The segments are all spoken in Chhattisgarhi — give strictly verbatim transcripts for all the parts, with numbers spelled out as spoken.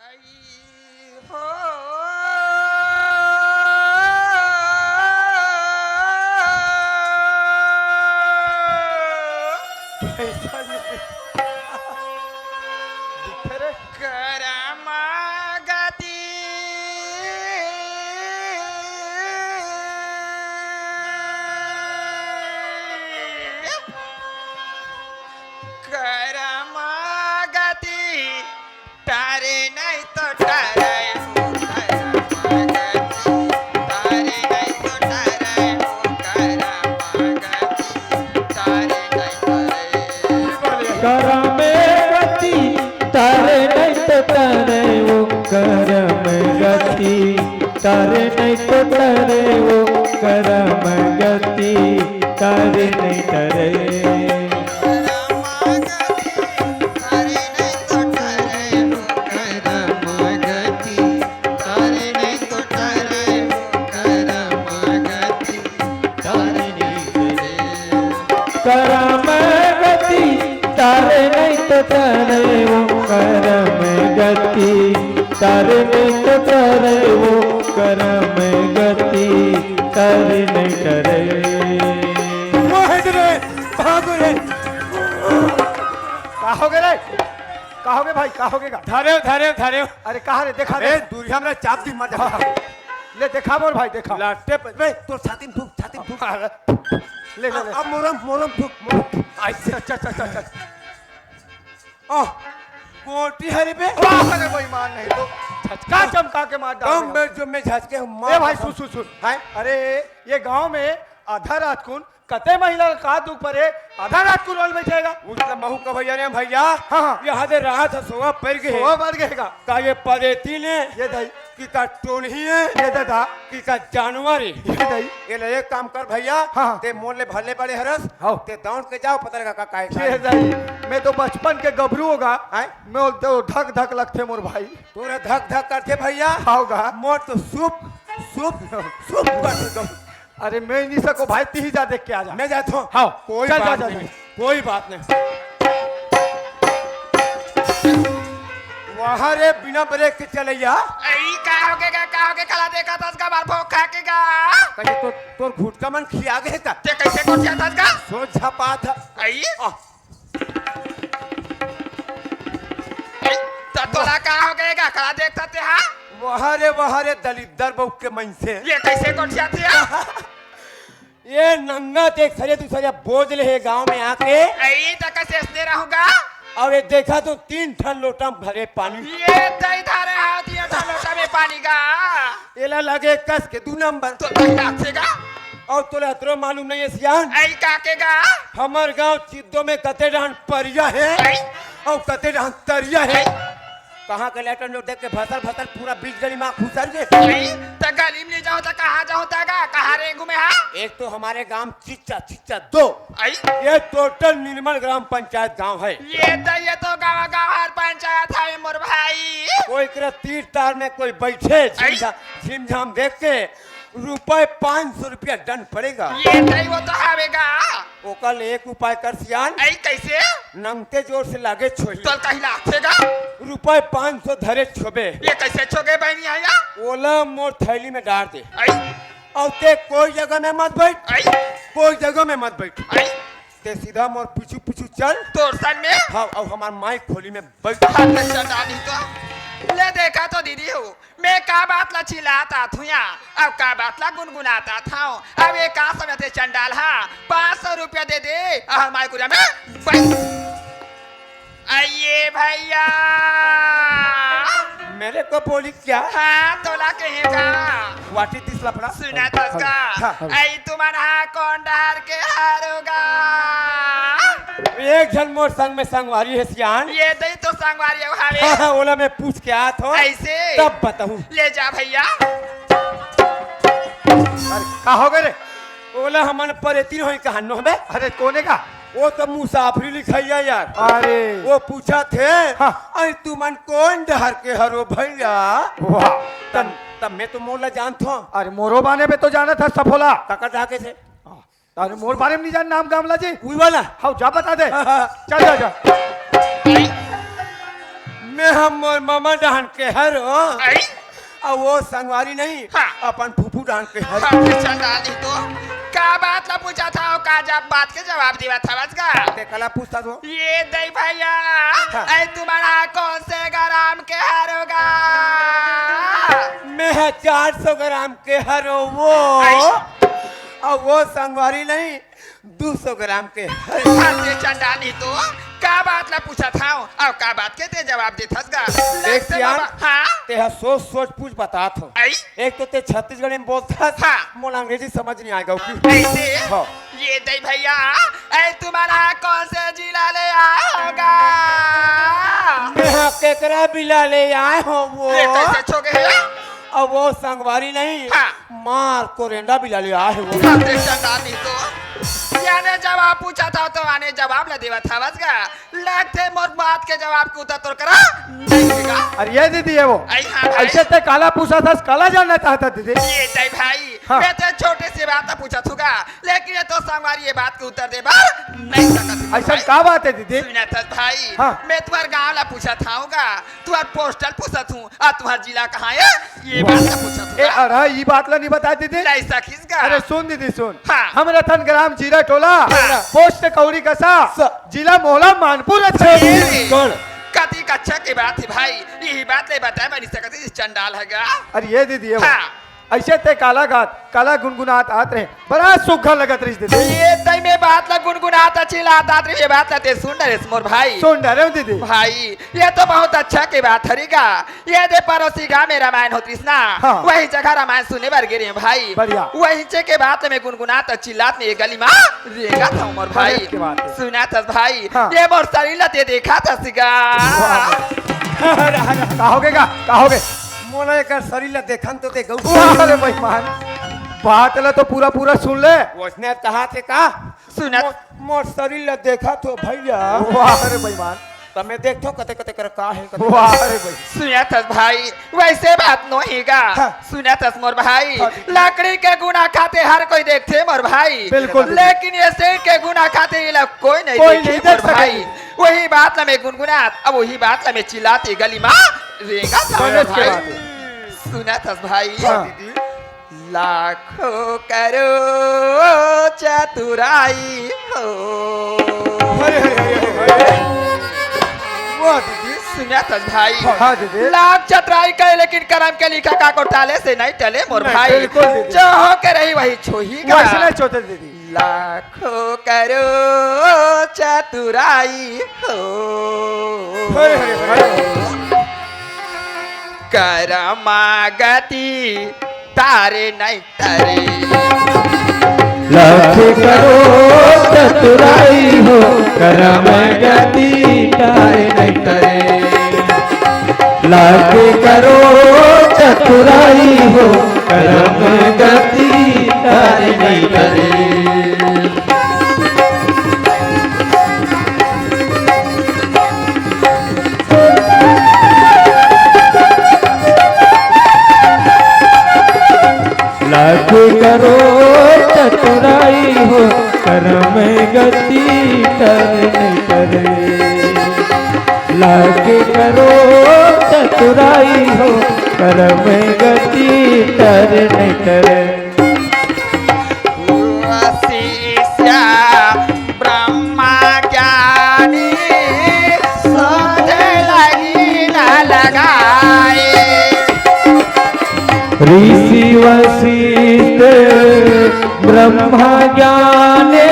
हो। पैसा नहीं। दिखे रे। करम गति। करम गति। टरे नहीं तो टरे हो करम गति, टरे नहीं तो टरे हो करम गति, टरे नहीं टरे। करम गति, टरे नहीं तो टरे हो करम गति, टरे नहीं तो टरे हो करम गति, टरे नहीं टरे। करम गति, टरे नहीं तो टरे वो करम गति, टरे नहीं तो टरे वो करम गति, टरे नहीं टरे। मोहित रे, भागो रे। का हो गे रे? का हो गे भाई? का हो गे गा? धरेव, धरेव, धरेव। अरे कहाँ रे? देखा अबे, दे। दूरिया में चाप दी मत। हाँ, हाँ। ले देखा मोर भाई, देखा। लाटे पे, बे, तोर छाती में फूक, छाती में फूक। ले, ले, ले। अब मोरम, मोरम फूक, मोरम। अच्छा, अच्छा, अच्छा, अच्छा। आह, गोटी हरी बे। वाह, अरे बेईमान नहीं तो। झटका चमका के मार डाल कम दे। बे जो मैं झटके हूँ, मार ए भाई, कसम। सुन, सुन, सुन। हैं? अरे, ये गांव में आधा रात कुन कते महिला का का दुख परे, आधा रात को रोल में जाएगा। उस समय महू का भैया ने, भैया, हाँ, हाँ। यहाँ दे रात है, सोवा पड़ गए। सोवा पड़ गए का? का ये परेती ने, ये दाई। कि का टोनही है, ये दादा। कि का जानवर है। ये दाई। ये ले, एक काम कर भैया, हाँ, हाँ। ते मोल ले भले बड़े हरस, हाँ। ते दौड़ के जाओ, पता लगा का, का है, ये का है। दाई, मैं तो बचपन के गबरू होगा, हैं? मैं तो धक धक लगते मोर भाई। तोरा धक धक करते भैया? हाँ गा। मोर तो सूप, सूप, सूप कर दो। अरे मैं नहीं सको भाई, तिही जा देख के आ जा। मैं जात हूँ। हाँ, कोई चल, जा, बात जा, नहीं, जा। कोई बात नहीं। वहाँ रे बिना ब्रेक के चलैया। ई का हो गे गा, का हो गे, कला देखा था उसका मार भोग खा के गा। कहे तो तोर घुटका मन खिया गए का? ते कैसे को खिया था उसका? सोझा पात है। आई? आ। ए, त तोला का हो गे गा? कला देखता ते हा? वाह रे, वाह रे, दलिद्दर बहू के मनसे। ये कैसे गोठियाथे हा? ये नंगा देख सरे, तू सरे बोझ ले हे गांव में आके। ए, त कैसे असने रहूंगा? अउ ये देखा तो तीन ठन लोटा में भरे पानी। ये दई धारे हाथ, ये ठन लोटा में पानी गा। एला लगे कस के दू नंबर। तो दई लागथे गा। अउ तोला अतरो मालूम नहीं है सियान? ए, का के गा? हमर गांव दो में कते डहान परिया हे अउ कते डहान तरिया हे। कहाँ के लेटर नोट देख के भसर भसर पूरा बीच गली मा खुसर गे। त गली में ले जाओ त कहाँ जाओ त गा, कहाँ रेंगू में हा? एक तो हमारे गांव चिच्चा चिच्चा दो। ये टोटल निर्मल ग्राम पंचायत गांव है। ये तो, ये तो गांव गांव हर पंचायत है मोर भाई। कोई करे तीर तार में कोई बैठे झिमझा-, झिमझाम देख के रुपए पाँच सौ रुपया दंड पड़ेगा। ये तई वो तो हवेगा। ओकर ले एक उपाय कर सियान। आई कैसे? नंगते जोर से लागे छोही। तोल कहीं लागथेगा। रुपए पाँच सौ धरे छोबे। ये कैसे छोगे बहनी आया? ओला मोर थैली में डार दे। आई। अउ ते कोई जगह में मत बैठ। आई। कोई जगह में मत बैठ। आई। ते सीधा मोर पीछू पीछू चल। तोर संग में? हाँ, अउ हमार माई खोली में बैठ। हाथ में चंडाली तो। ले देखा तो दीदी हो, मैं का बात ला चिल्लात आथूं या, अब का बात ला गुनगुनात आथूं। अब ये का समझते चंडाल हा, पाँच सौ रुपया दे दे, अउ हमारे कुरिया में बैठ। आइए भैया। मेरे को बोली क्या? हाँ, तोला कहेगा। What is this लफड़ा? सुना तो उसका। हाँ, हाँ। आई तुमन हा कौन डहर के हरोगा? एक झन मोर संग में संगवारी हे सियान। ये दई तो संगवारी हो हवे। हाँ, हाँ, ओला मैं पूछ के आत हूँ। ऐसे? तब बताऊँ। ले जा भैया। अरे, का हो गे रे? ओला हमन परेती होई कहानो हमें। अरे, कोने का? वो तो मुसाफरी लिखैया यार। अरे। वो पूछा थे, हाँ। "अरे, तुमन कौन डहर के हरो भैया?" वाह। तब, तब मैं तो मोला जानत हूँ। अरे, मोरो बाने में तो जानत हस सफोला। काका डहर के थे? हाँ। अरे मोर बारे में नहीं जान नाम गामला जी? उही वाला। हाँ, जा बता दे। हाँ, हाँ। चल, जा, जा। मैं हम मोर ममा डहन के हरों। आई? अउ वो संगवारी नहीं, हाँ। अपन फूफू डहन के हरों। हाँ, फिर चंडाल नहीं तो। का बात ला पूछत हव, का जब बात के जवाब देवत हवस गा? ते काला पूछत हस वो? ये दई भैया, हाँ। ऐ तुम्हारा कौन से ग्राम के हरो गा? मैं ह चार सौ ग्राम के हरों वो। आई? अउ वो संगवारी नहीं, दू सौ ग्राम के हरो। हाँ, ते चंडाल नहीं तो, का बात ला पूछत हव, अउ का बात के ते जवाब देत हस गा? देख सियान, बाबा, हाँ? ते ह सोच सोच पूछ बतात हव। आई? एक तो ते छत्तीसगढ़ी में बोलत हस, हाँ। मोला अंग्रेजी समझ नहीं आय गा कि। ऐसे? हाँ। ये दई भैया, ऐ तुम्हारा कौन से जिला ले आय हव गा? मैं ह केकरा बिला ले आय हव वो। ये कैसे छो गए? अउ वो संगवारी नहीं, हाँ। मार कोरेंडा बिला ले आय हव वो। हाँ, ते चंडाल नहीं तो। याने जवाब पूछत हव तो आने जवाब ला देवत हवस गा। लगथे मोर बात के जवाब के उत्तर तोर करा नहीं देगा। अरे ये दीदी, ये वो। आई हाँ भाई। ऐसे ते काला पूछत हस, काला जानना चाहत हस दीदी? ये दई भाई, हाँ। मैं तो छोटे से बात पूछत हूँ गा, लेकिन ये तो संगवारी ये बात के उत्तर दे बर नहीं सकत हूँ ऐसा भाई। का बात है दीदी? सुनत हस भाई, हाँ। मैं तुम्हार गाँव ला पूछत हूँ गा, तुम्हार पोस्टल पूछत हूँ, अउ तुम्हार जिला कहाँ है, ये बात ला पूछत हूँ ए, गा। अरे, ई बात ला नहीं बता दीदी। नहीं सकिस गा। अरे सुन दीदी, सुन। हाँ। हम रतन ग्राम जीरा टोला, हाँ। पोस्ट कौड़ी कसा, स- जिला मोहला मानपुर अच्छा। छत्तीसगढ़। कति कच्छा के बात हे भाई, यही बात ले बताय बर नहीं सकत हे, चंडाल हे गा। अरे ये दीदी, ये हाँ। ऐसे ते काला गात, काला गुनगुनात आत रहे, बड़ा सुग्घर लगत रहिस दीदी। ये तई में बात ला गुनगुनात चिल्लात आत रहे, ये बात ला ते सुन डरेस मोर भाई। सुन डरेंव दीदी। भाई, ये तो बहुत अच्छा के बात हरे गा। ये दे पड़ोसी गाँव में रामायण होत रहिस ना, हाँ। वही जगह रामायण सुने बर गे रहेंव भाई। बढ़िया। वहींचे के बात में गुनगुनात चिल्लात में ये गली मा रेंगत हँव मोर भाई। गजब के बात है। सुनत हस भाई, हाँ। ये मोर शरीर ला ते देखत हस गा। वाह। अरे, अरे, का होगे गा? का होगे? मोला एकर शरीर ला देखन तो दे गऊ। वाह रे बेईमान, बात ला तो पूरा पूरा सुन ले। वइसने कहा थे का? सुनत मो-, मोर शरीर ला देखत हो भैया। वाह रे बेईमान। त मैं देखथों कते कते कर का हे, कते वाह रे भाई। सुनत हस भाई, वइसे बात नोहे गा। हाँ। सुनत हस मोर भाई, हाँ। लकड़ी के गुना खाते हर कोई देखथे मोर भाई। बिल्कुल। लेकिन ये शरीर के गुना खाते ये ला कोई नहीं कोई देखे नहीं देख मोर भाई। सके। वही बात ला मैं गुनगुनात, अब वही बात ला मैं चिल्लात ये गली मा रेंगत हँव समझ के भाई। बात है। सुनत हस भाई। हाँ। लाखों करोड़ चतुराई हो। अरे, अरे, अरे, अरे, अरे। वाह दीदी। सुनत हस भाई। हाँ, हाँ दीदी। लाख चतुराई करे लेकिन करम के लिखा काकरो टाले से नहीं टले मोर नहीं, भाई। बिल्कुल दीदी। जो हो के रही वही छोही गा। वइसने छोटे दीदी। लाखों करोड़ चतुराई हो। अरे, अरे, अरे। करम गति तारे नहीं तरे। लाख करोड़ चतुराई हो, करम गति तारे नहीं तरे। लाख करोड़ चतुराई हो, करम गति तारे नहीं तरे। लाख करोड़ चतुराई हो, करम गति टरे नहीं टरे। लाख करोड़ चतुराई हो, करम गति टरे नहीं टरे। शिष्य ब्रह्मा ज्ञानी साधे लगन लगाए। ऋषि वशिष्ठ ब्रह्मा ज्ञानी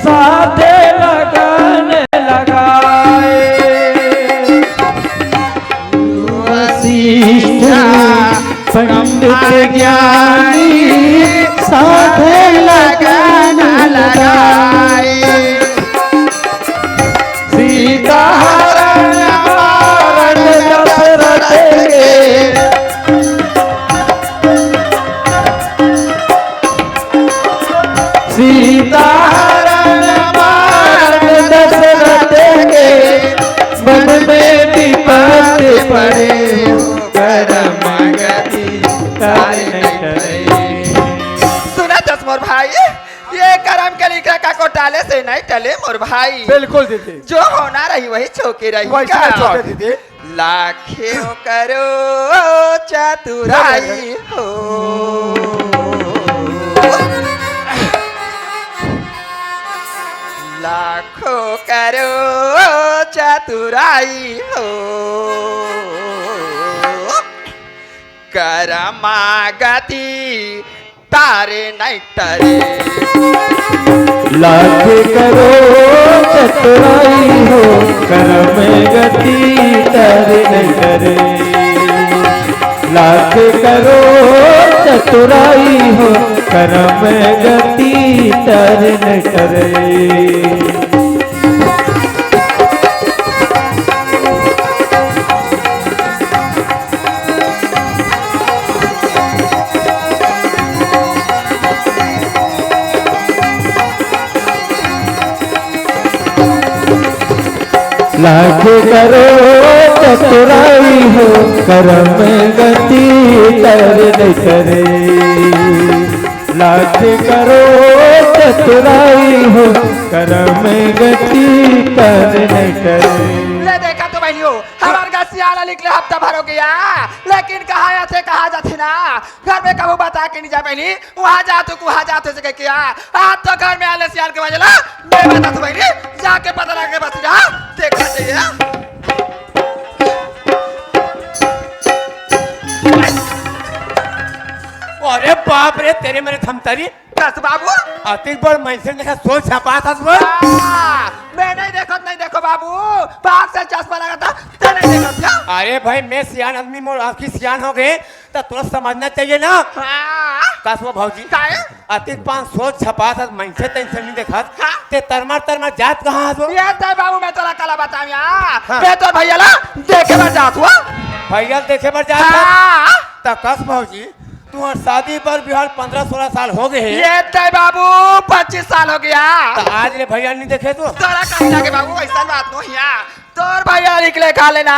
साधे लगन लगाए। वशिष्ठ पंडित ज्ञानी साधे लगन लगाए। सीता हरण मारण दशरथ के। सीता चले मोर भाई। बिल्कुल दीदी। जो होना रही वही छोके रही वैसे का? छोटे दीदी। लाखों करो चतुराई हो। लाखों करो चतुराई हो। करमा गति तारे नहीं टरे। लाख करो चतुराई हो, करम गति तारे नहीं टरे। लाख करो चतुराई हो, करम गति तारे नहीं टरे। लाख करो चतुराई हो, करम गति तर नहीं टरे। लाख करो चतुराई हो, करम गति तर नहीं टरे। ले देखा तो बहनियों, हमार घर सियान निकले हफ्ता भर हो गया, लेकिन कहाँ आथे, कहाँ जाथे ना, घर में कभू बता के नहीं जा बहनी, वहाँ जा तू, वहाँ जा तू से कह के आ। आज तो घर में आले सियान के बजला, मैं बता तू बहनी, जाके पता लगा के बस जा, देखा चाहिए। अरे बाप रे, तेरे मेरे थमतरी। कस बाबू? अतिक बड़ मनसे देखा सोच छपात हस वो। आ, मैं नहीं देखत, नहीं देखो बाबू, पाक से चश्मा लगा था, ते नहीं देखत क्या? अरे भाई, मैं सियान आदमी, मोर आँखी सियान हो गए, त तोला समझना चाहिए ना। हाँ। कस वो भौजी? काहे? अतिक पान सोच छपात हस, मनसे तैसे नहीं देखत। हाँ। ते तरमर तरमर जात कहाँ हस वो? ये तय बाबू, मैं तोला कला बताऊँ या। हाँ। मैं तोर भैया ला देखे बर जात हुआ। भैया देखे बर जात हस? हाँ। त कस भौजी, तुहर शादी बर बिहार पन्द्रह सोलह साल हो गए हे। ये तय बाबू, पच्चीस साल हो गया। त आज ले भैया नहीं देखे तो? तोरा कहीं लगे बाबू, ऐसा बात नहीं है। तोर भैया निकले खा लेना,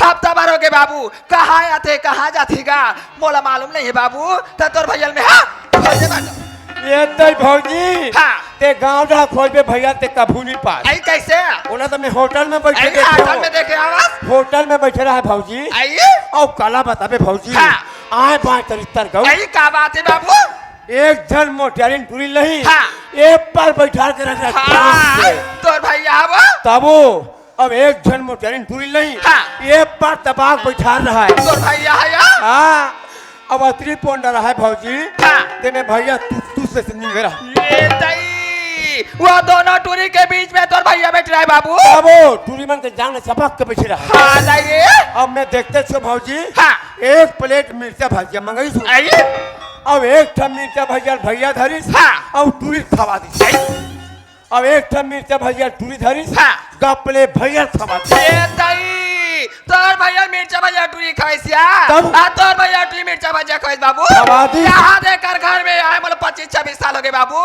हफ्ता भर हो गए बाबू। कहाँ आथे, कहाँ जाथे गा, मोला मालूम नहीं है बाबू। त तोर भैया में, हाँ, भैया बात। ये तय भौजी, हाँ। ते गांव डहा खोजबे भैया, ते कभू नहीं पास। आई कैसे? ओला तो मैं होटल में बैठे आई देखे होटल हूँ। में देखे आवाज? होटल में बैठे रहा है भौजी। आई? और कला बताबे भौजी। हाँ। आए बाय तरितर गऊ। आई का बात है बाबू? एक झन मोटियारिन टूरी नहीं। हाँ। एक पर बैठार के रख रहा हाँ। तोर भैया वो? तबो अब एक झन मोटियारिन टूरी नहीं। हाँ। एक पर तबाक बैठार रहा है। तोर भैया है या? हाँ। अब अतरी पोंडा रहा है भौजी। हाँ। ते में भैया तू, तू से निंगे रहा। ये तई, वो दोनों टूरी के बीच में तोर भैया बैठ रहा है बाबू। तबो टूरी मन के जांग में चपक के बैठे रहा। हाँ, नहीं। अब मैं देखते छो भौजी। हाँ। एक प्लेट मिर्चा भजिया मंगाई सु। आई? अब एक ठा मिर्चा भजिया भैया धरिस। हाँ। अब टूरी खवा दी। आई? अब एक ठा मिर्चा भजिया टूरी धरिस। हाँ। गपले भैया खवा दी। ए दाई, तोर भैया मिर्चा भजिया टूरी खाइस या? तब? आ, तोर भैया टूरी मिर्चा भजिया खाइस बाबू। खवा दी। यहाँ देकर घर में आए, मतलब, पच्चीस छब्बीस साल हो गए बाबू,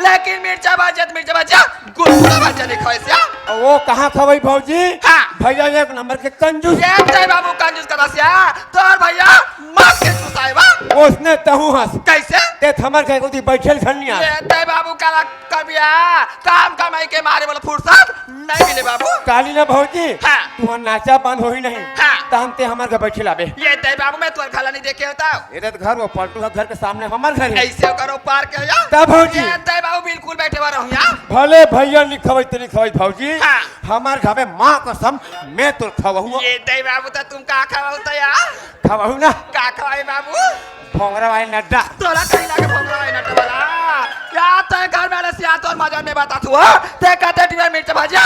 लेकिन मिर्चा भजिया, मिर्चा भजिया गुलगुला भजिया नहीं खाइस या? वो कहाँ खवाई भौजी? हाँ। भैया एक नंबर के कंजूस। ये तय बाबू कंजूस करस या, तोर भैया मत के चुसाए बा। उसने तहू हंस। कैसे? ते थमर के कोती बैठल झन नहीं आस। ये तय बाबू काला कबिया, काम कमाई के मारे वाला फुर्सत नहीं मिले बाबू। काली ना भौजी, हाँ। तुहर नाचा बंद होही नहीं। हाँ। तहन ते हमर घर बैठे लाबे। ये तय बाबू मैं तोर घला नहीं देखे होता। ये तो घर वो पलटू है, घर के सामने हमर घर है। ऐसे करो पार के हो जा। तब भौजी। ये तय बाबू बिल्कुल बैठे हुआ रहूं यहाँ। भले भैया नहीं खवाई, ते नहीं खवाई भौजी। हाँ। हमर घर में माँ कसम मैं तोर खवाहूँ। ये तय बाबू तो तुम का खवाओ तो यार? खवाहूँ ना। का खवाए बाबू? भोंगरा वाले नड्डा। तोला कहीं लागे भोंगरा वाले नड्डा वाला। या तो घर में आले सिया तोर मजा में बता तू, हाँ? ते कहते टीवी मिर्च भजिया,